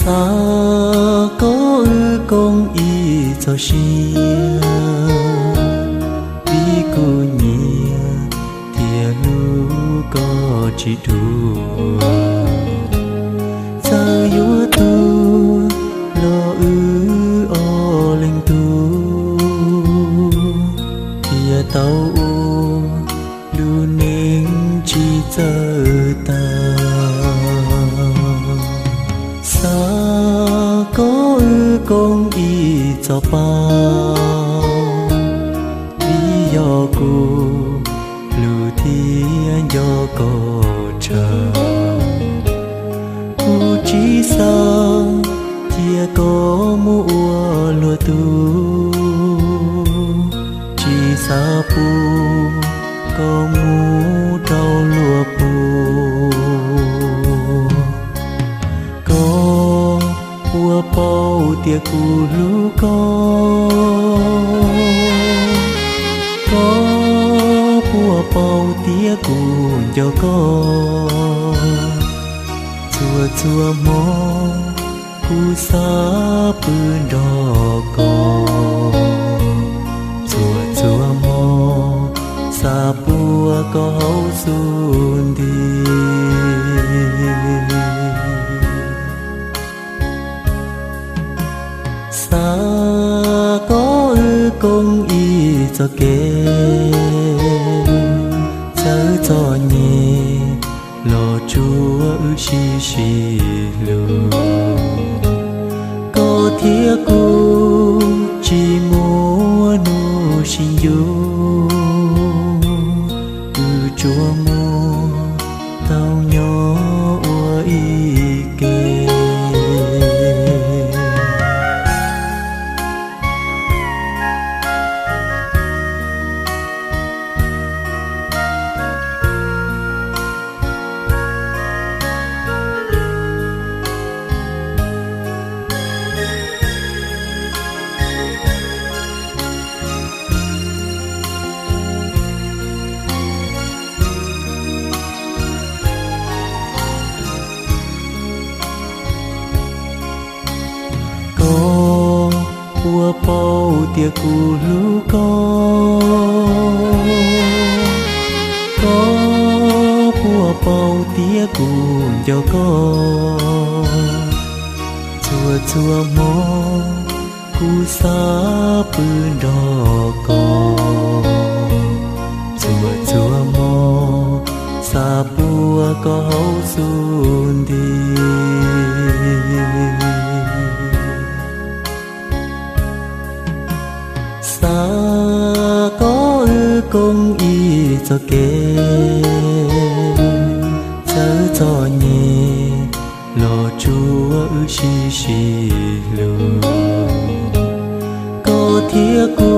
Xav kom wb koob ib txoj sia, vim kuv nyiam thiab hlub koj tsis dua. Txawm yuav tuag los wb ob leeg tug, thiaj tau ua lub neej tsis txawj tag. Xav kom wb koob ib txoj pa, vim yog kuv hlub thiab nco koj tshaj. Kuv tsis xav cia koj mus ua luag tug, tsis xav pub koj mus rau luag puag. Koj puas paub tias kuv hlub koj? Koj puas paub tias kuv nco koj? Txhua txhua hmo kuv xav pw nrog koj, txhua txhua hmo xav puag koj hauv xub ntiag. Xav kom wb koob ib txoj kev, txawv txom nyem los tsuav wb sib sib hlub. Koj thiab kuv tsis muaj hnub sib ncu, wb tsuas muaj tau nyob ua ib ke. Koj puas paub tias kuv hlub koj? Koj puas paub tias kuv nco koj? Txhua txhua hmo kuv xav pw nrog koj, txhua txhua hmo xav puag koj hauv xub ntiag. Xav kom wb koob ib txoj kev, txawv txom nyem los tsuav wb sib sib hlub. Koj thiab kuv